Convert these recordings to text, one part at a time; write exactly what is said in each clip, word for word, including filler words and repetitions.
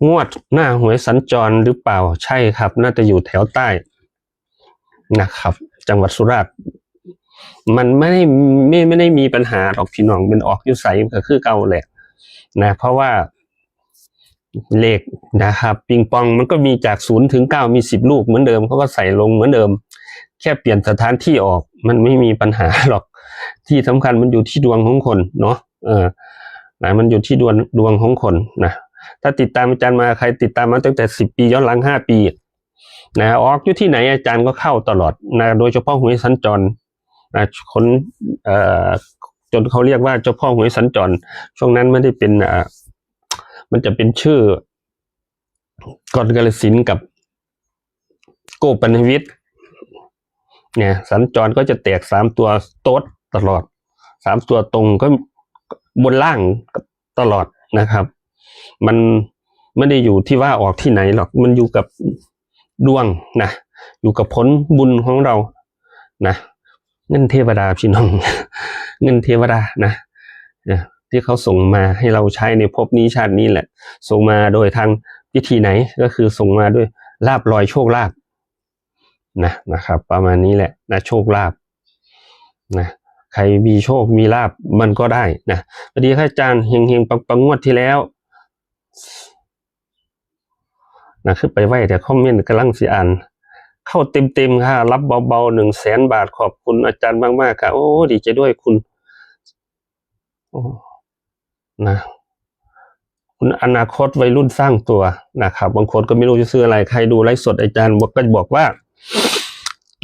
งวดหน้าหวยสัญจรหรือเปล่า? ใช่ครับ น่าจะอยู่แถวใต้นะครับ จังหวัดสุราษฎร์ มันไม่ได้ไม่ไม่ได้มีปัญหาหรอกพี่น้อง เป็นออกอยู่ไสก็คือเก่าแหละนะ เพราะว่าเลขนะครับ ปิงปองมันก็มีจากศูนย์ถึงเก้า มีสิบลูกเหมือนเดิม เขาก็ใส่ลงเหมือนเดิม แค่เปลี่ยนสถานที่ออก มันไม่มีปัญหาหรอก ที่สำคัญมันอยู่ที่ดวงของคนเนาะ เออ นะ มันอยู่ที่ดวง ดวงของคนนะ ถ้าติดตามอาจารย์มา ใครติดตามมาตั้งแต่สิบปีย้อนหลัง ห้าปีนะ ออกอยู่ที่ไหนอาจารย์ก็เข้าตลอดนะ โดยเฉพาะหวยสัญจรนะ คน เอ่อ จนเขาเรียกว่าเจ้าพ่อหวยสัญจร ช่วงนั้นไม่ได้เป็น อ่า มันจะเป็นชื่อ กรกาลสินธุ์กับโก้ปัณณวิทย์เนี่ย สัญจรก็จะแตกสามตัวโต๊ดตลอด สามตัวตรงก็บนล่างตลอดนะครับ มันไม่ได้อยู่ที่ว่าออกที่ไหนหรอก มันอยู่กับดวงนะ อยู่กับผลบุญของเรานะ เงินเทวดาพี่น้อง เงินเทวดานะ นะ ที่เขาส่งมาให้เราใช้ในภพนี้ชาตินี้แหละ ส่งมาโดยทางวิธีไหน ก็คือส่งมาด้วยลาภลอยโชคลาภนะ นะครับ ประมาณนี้แหละนะ โชคลาภนะ ใครมีโชคมีลาภมันก็ได้นะ สวัสดีครับอาจารย์ เฮงๆ ปังๆ งวดที่แล้วนะ คือไปไวแต่คอมเมนต์กำลังสิอ่าน เข้าเต็มๆ ค่ะ รับเบาๆ หนึ่งแสนบาท ขอบคุณอาจารย์มากๆ ค่ะ โอ้ ดีใจด้วยคุณ โอ้ นะ คุณอนาคตวัยรุ่นสร้างตัวนะครับ บางคนก็ไม่รู้จะซื้ออะไร ใครดูไลฟ์สดอาจารย์บอก ก็บอกว่า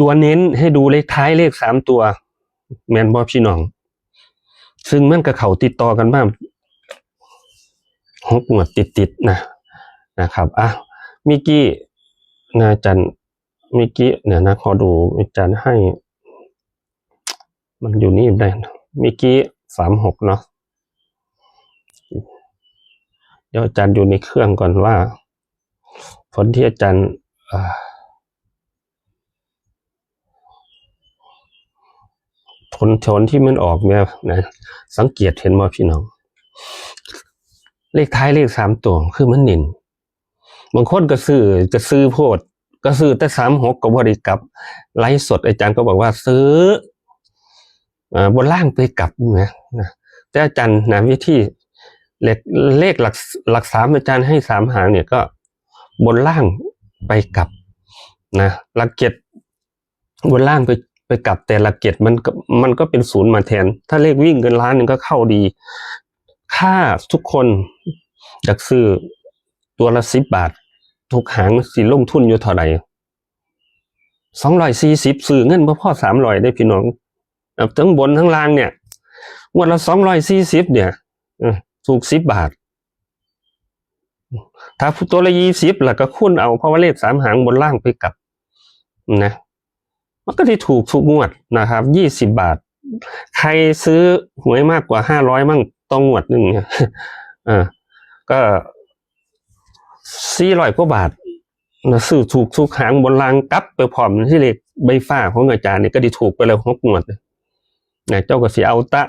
ตัวเน้นให้ดูเลขท้ายเลขสามตัว แม่นบ่พี่น้อง ซึ่งมันก็เข้าติดต่อกันมาหกงวดติดๆ นะ นะครับ อ่ะ เมื่อกี้นะอาจารย์ เมื่อกี้เนี่ยนะ ขอดูอาจารย์ให้ มันอยู่นี่ได้นะ เมื่อกี้สามหกเนาะ เดี๋ยวอาจารย์อยู่ในเครื่องก่อนว่า ผลที่อาจารย์ อ่า ผล ผลที่มันออกเนี่ยนะ สังเกตเห็นบ่พี่น้อง เลขท้ายเลขสามตัวคือมันเน้น บางคนก็ซื้อ ก็ซื้อโพด ก็ซื้อแต่สามหกก็บ่ได้กลับ ไลฟ์สดอาจารย์ก็บอกว่าซื้อ เอ่อ บนล่างไปกลับนะ นะ แต่อาจารย์นะ วิธีเลข เลขหลัก หลักสามอาจารย์ให้สามหางเนี่ยก็บนล่างไปกลับนะ หลักเจ็ดบนล่างไป ไปกลับ แต่หลักเจ็ดมันก็ มันก็เป็นศูนย์มาแทน ถ้าเลขวิ่งเกินล้านหนึ่งก็เข้าดี ถ้าทุกคนอยากซื้อตัวละสิบบาท ทุกหางสิลงทุนอยู่เท่าไหร่ สองร้อยสี่สิบ ซื้อเงินบ่พอสามร้อยได้พี่น้อง อ่ะ ทั้งบนทั้งล่างเนี่ย งวดละสองร้อยสี่สิบเนี่ย เออ ถูกสิบบาท ถ้าตัวละยี่สิบ แล้วก็คูณเอา เพราะว่าเลขสามหางบนล่างไปกลับนะ มันก็ได้ถูกทุกงวดนะครับ ยี่สิบบาท ใครซื้อหวยมากกว่าห้าร้อยมั่งต้องงวดหนึ่งเนี่ย เออ ก็สี่ร้อยกว่าบาทนะ ซื้อถูกทุกหางบนล่างกลับไปพร้อมที่เลขใบฟ้าของอาจารย์นี่ก็ได้ถูกไปแล้วหกงวดนะ เจ้าก็สิเอาตะ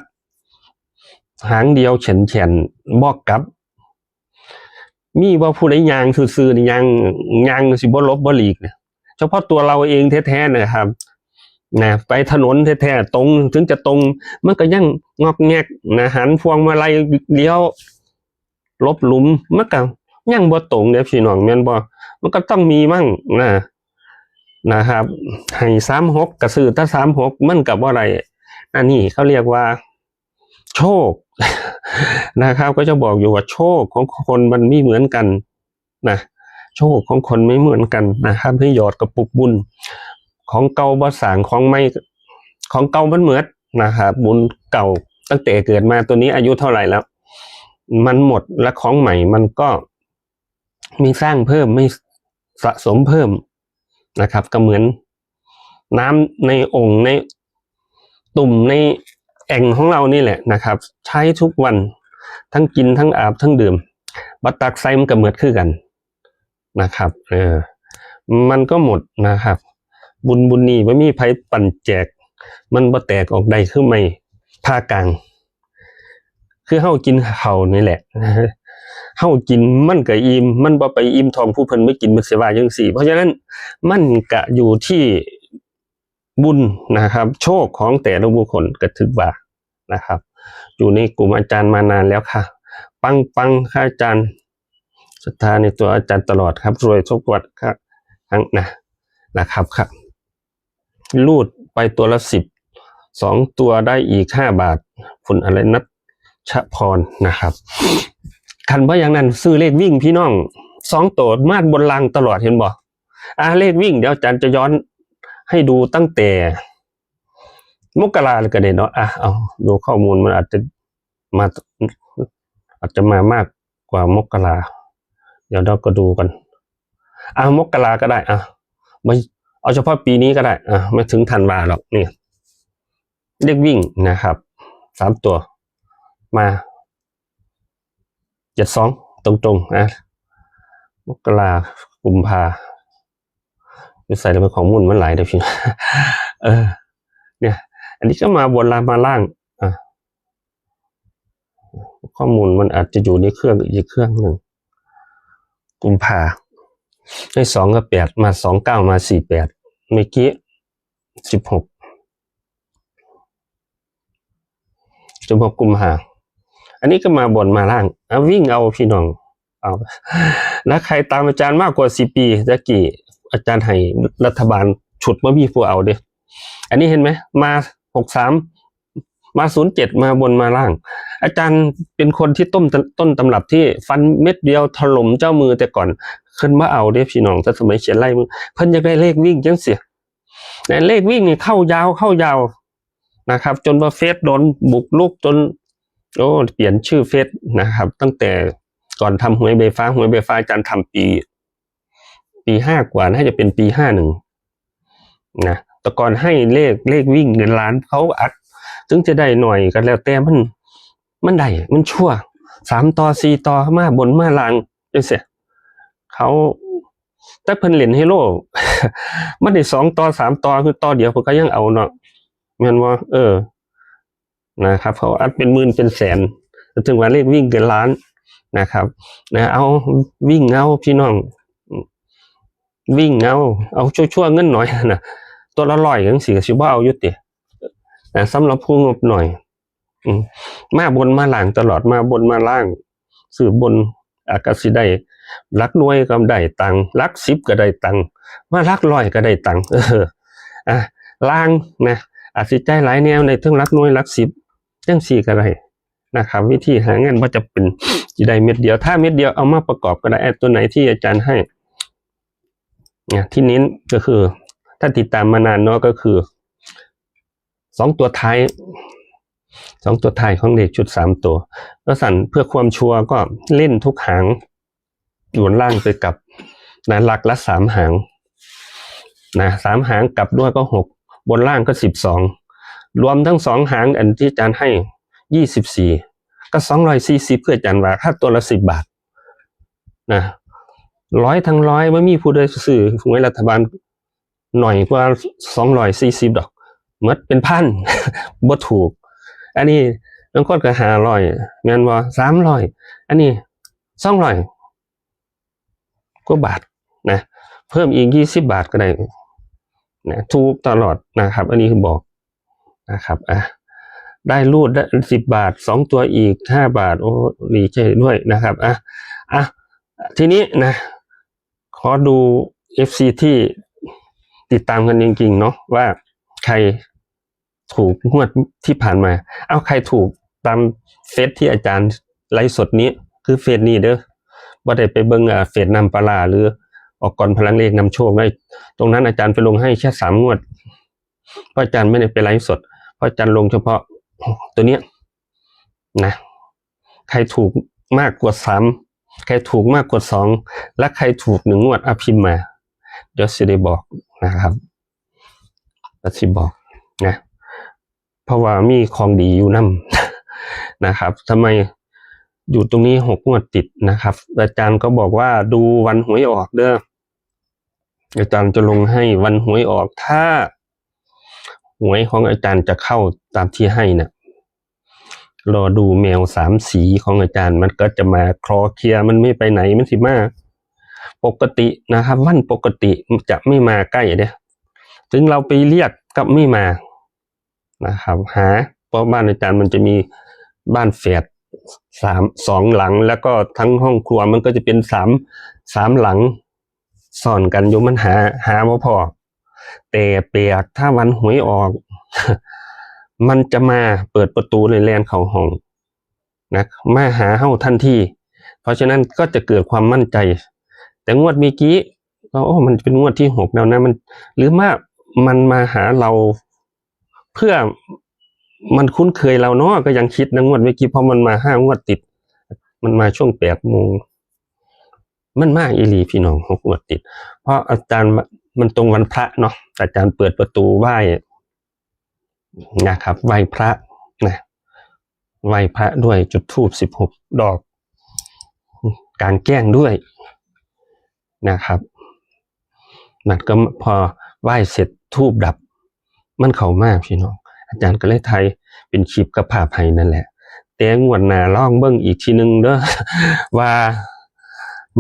หางเดียวแฉนๆ บอกกลับ มีว่าผู้ใดย่างซื่อๆนี่ย่าง ย่างสิบ่หลบบ่หลีกเนี่ย เฉพาะตัวเราเองแท้ๆนะครับ นะ ไปถนนแท้ๆ ตรง ถึงจะตรง มันก็ยังงอกแงกนะ หันพวงมาลัยเลี้ยว หลบหลุม มันก็ยังบ่ตรงเด้อพี่น้อง แม่นบ่ มันก็ต้องมีมั่งนะ นะครับ ให้สามหกก็ซื้อแต่สามหก มันก็บ่ได้ อันนี้เขาเรียกว่าโชค นะครับ ก็จะบอกอยู่ว่าโชคของคนมันไม่เหมือนกันนะ โชคของคนไม่เหมือนกันนะครับ ให้หยอดกระปุกบุญ ของเก่าบ่สร้าง ของใหม่ ของเก่ามันหมดนะครับ บุญเก่าตั้งแต่เกิดมาตัวนี้อายุเท่าไหร่แล้ว มันหมด และของใหม่มันก็ไม่สร้างเพิ่ม ไม่สะสมเพิ่มนะครับ ก็เหมือนน้ำในโอ่ง ในตุ่ม ในแอ่งของเรานี่แหละนะครับ ใช้ทุกวัน ทั้งกินทั้งอาบทั้งดื่ม บ่ตักใส่มันก็หมดคือกันนะครับ เออ มันก็หมดนะครับ บุญบุญนี้บ่มีไผปั่นแจก มันบ่แตกออกได้คือไม้ผ่ากลาง คือเฮากินข้าวนี่แหละนะฮะ เฮากินมันก็อิ่ม มันบ่ไปอิ่มท้องผู้เพิ่นบ่กิน เพิ่นสิว่าจั่งซี้ เพราะฉะนั้นมันก็อยู่ที่บุญนะครับ โชคของแต่ละบุคคลก็ถือว่านะครับ อยู่ในกลุ่มอาจารย์มานานแล้วค่ะ ปังๆ ค่ะอาจารย์ ศรัทธาในตัวอาจารย์ตลอดครับ รวยทุกงวดครับ ทั้งนะ นะครับ ครับ รูดไปตัวละสิบ สองตัวได้อีกห้าบาท คุณอะไร นัชพรนะครับ คันบ่อย่างนั้นซื้อเลขวิ่งพี่น้อง สองตัวมาบนล่างตลอด เห็นบ่ อ่ะ เลขวิ่ง เดี๋ยวอาจารย์จะย้อนให้ดูตั้งแต่มกราเลยก็ได้เนาะ อ่ะ เอาดูข้อมูล มันอาจจะมา อาจจะมามากกว่ามกรา เดี๋ยวเราก็ดูกัน อ่ะ มกราก็ได้ อ่ะ ไม่ เอาเฉพาะปีนี้ก็ได้ อ่ะ ไม่ถึงธันวาหรอก นี่ เลขวิ่งนะครับ สามตัว มา เจ็ดสอง ตรงๆ นะ มกรา กุมภา อยู่ใส่แล้วเป็นของมุ่นมันหลายเด้อพี่ เออ เนี่ย อันนี้ก็มาบนล่างมาล่าง อ่ะ ข้อมูลมันอาจจะอยู่ในเครื่องอีกเครื่องหนึ่ง กุมภา ให้สองกับแปด มาสองเก้า มาสี่แปด เมื่อกี้ สิบหก สิบหก กุมภา อันนี้ก็มาบนมาล่าง เอาวิ่งเอาพี่น้อง เอา แล้วใครตามอาจารย์มากกว่าสี่ปี ตะกี้อาจารย์ให้รัฐบาลชุดบ่มีผู้เอาเด้ อันนี้เห็นไหม มา หกสาม มา ศูนย์เจ็ด มาบนมาล่าง อาจารย์เป็นคนที่ต้น ต้นตำรับที่ฟันเม็ดเดียวถล่มเจ้ามือแต่ก่อน ขึ้นมาเอาเด้พี่น้อง แต่สมัยเขียนไล่มือ เพิ่นอยากได้เลขวิ่งจังซี่ แต่เลขวิ่งนี่เข้ายาวเข้ายาวนะครับ จนว่าเฟซโดนบุกรุกจน โอ้ เปลี่ยนชื่อเฟซนะครับ ตั้งแต่ก่อนทำหวยใบฟ้า หวยใบฟ้าอาจารย์ทำปี ปีห้ากว่า น่าจะเป็นปีห้าหนึ่ง นะ แต่ก่อนให้เลข เลขวิ่งเงินล้าน เขาอัด ถึงจะได้หน่อยก็แล้วแต่ มัน มันได้ มันชัวร์ สามต่อ สี่ต่อ มาบนมาล่างจังซี่ เขา แต่เพิ่นเล่นไฮโล มันได้สองต่อ สามต่อ คือต่อเดียวเพิ่นก็ยังเอาเนาะ แม่นบ่ เออ นะครับ เขาอัดเป็นหมื่นเป็นแสน ถึงว่าเลขวิ่งเกินล้านนะครับ นะ เอาวิ่งเอาพี่น้อง วิ่งเอา เอาชั่วๆ เงินน้อยนะ ตัวละร้อยจังซี่ก็สิบ่เอาอยู่ติ นะ สำหรับผู้งบหน่อย อืม มาบนมาล่างตลอด มาบนมาล่าง ซื้อบน อ่ะ ก็สิได้ หลักหน่วยก็ได้ตังค์ หลักสิบก็ได้ตังค์ มาหลักร้อยก็ได้ตังค์ เออ อ่ะ ล่างนะ อาจสิจ่ายหลายแนว ในเทิงหลักหน่วย หลักสิบ จังซี่ก็ได้นะครับ วิธีหาเงินบ่จะเป็นสิได้เม็ดเดียว ถ้าเม็ดเดียวเอามาประกอบก็ได้ ไอ้ตัวไหนที่อาจารย์ให้ เนี่ย ที่เน้นก็คือ ถ้าติดตามมานานเนาะ ก็คือ สองตัวท้าย สองตัวท้ายของเลขชุดสามตัว แล้วสั่นเพื่อความชัวร์ก็เล่นทุกหาง บนล่างไปกลับนะ หลักละสามหางนะ สามหางกลับด้วยก็หก บนล่างก็สิบสอง รวมทั้งสองหางอันที่อาจารย์ให้ ยี่สิบสี่ ก็สองร้อยสี่สิบ เพื่ออาจารย์ว่าค่าตัวละสิบบาทนะ ร้อยทั้งร้อย บ่มีผู้ใดซื้อหวยรัฐบาลหน่อยกว่าสองร้อยสี่สิบดอก หมดเป็นพัน บ่ถูก อันนี้บางคนก็ห้าร้อย แม่นบ่ สามร้อย อันนี้สองร้อยกว่าบาทนะ เพิ่มอีกยี่สิบบาทก็ได้นะ ถูกตลอดนะครับ อันนี้คือบอกนะครับ อ่ะ ได้รูดได้สิบบาท สองตัวอีกห้าบาท โอ้ ดีใจด้วยนะครับ อ่ะ อ่ะ ทีนี้นะ ขอดู เอฟซี ที่ติดตามกันจริงๆ เนาะ ว่าใครถูกงวดที่ผ่านมา เอา ใครถูกตามเฟซที่อาจารย์ไลฟ์สดนี้ คือเฟซนี้เด้อ บ่ได้ไปเบิ่ง อ่า เฟซน้ำปลาร้า หรือออกกรพลังเลขนำโชคได้ ตรงนั้นอาจารย์ไปลงให้แค่สามงวด เพราะอาจารย์ไม่ได้ไปไลฟ์สด เพราะอาจารย์ลงเฉพาะตัวเนี้ยนะ ใครถูกมากกว่าสาม ใครถูกมากกว่าสอง และใครถูกหนึ่งงวด อ่ะ พิมพ์มา เดี๋ยวสิได้บอกนะครับ ก็สิบอกนะ เพราะว่ามีของดีอยู่นำ นะครับ ทำไมอยู่ตรงนี้หกงวดติดนะครับ อาจารย์ก็บอกว่าดูวันหวยออกเด้อ อาจารย์จะลงให้วันหวยออก ถ้าหวยของอาจารย์จะเข้าตามที่ให้น่ะ รอดูแมวสามสีของอาจารย์ มันก็จะมาคลอเคลียร์ มันไม่ไปไหน มันสิมาปกตินะครับ วันปกติจะไม่มาใกล้เด้ ถึงเราไปเรียกก็ไม่มานะครับ หา เพราะบ้านอาจารย์มันจะมีบ้านแฝดสามสองหลัง แล้วก็ทั้งห้องครัวมันก็จะเป็นสามสามหลังซ้อนกันอยู่ มันหาหาบ่พอ แต่แปลก ถ้าวันหวยออก มันจะมาเปิดประตูเลย แล่นเข้าห้องนะ มาหาเฮาทันที เพราะฉะนั้นก็จะเกิดความมั่นใจ แต่งวดเมื่อกี้ก็โอ้มันเป็นงวดที่หกแล้วนะ มัน หรือว่ามันมาหาเรา เพื่อมันคุ้นเคยเราเนาะ ก็ยังคิดนะงวดเมื่อกี้ เพราะมันมาห้างวดติด มันมาช่วงแปดโมง มันมาอีหลีพี่น้อง หกงวดติด เพราะอาจารย์มันตรงวันพระเนาะ อาจารย์เปิดประตูไหว้นะครับ ไหว้พระนะ ไหว้พระด้วย จุดธูปสิบหกดอก กลางแจ้งด้วยนะครับ นั่นก็พอไหว้เสร็จธูปดับ มันเข้ามาพี่น้อง อาจารย์ก็เลยถ่ายเป็นคลิปกับภาพให้นั่นแหละ แต่งวดหน้าลองเบิ่งอีกทีหนึ่งเด้อ ว่า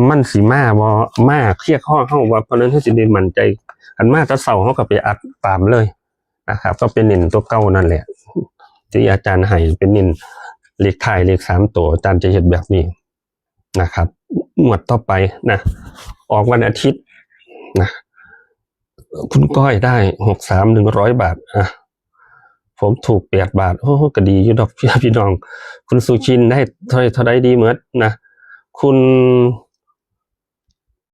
มันสิมาบ่ มาเคลียร์ข้อเฮาว่า เพราะนั้นเฮาสิได้มั่นใจ คันมาแต่เช้าเฮาก็ไปอัดตามเลยนะครับ ก็เป็นเน้นตัวเก่านั่นแหละ ที่อาจารย์ให้เป็นเน้นเลขท้ายเลขสามตัว อาจารย์จะเฮ็ดแบบนี้นะครับ งวดต่อไปนะ ออกวันอาทิตย์นะ คุณก้อยได้ หกสาม หนึ่งร้อยบาท อ่ะ ผมถูกแปดบาท โอ้ ก็ดีอยู่ดอก พี่น้อง คุณสุชินได้เท่า เท่าใดดีเมิดนะ คุณ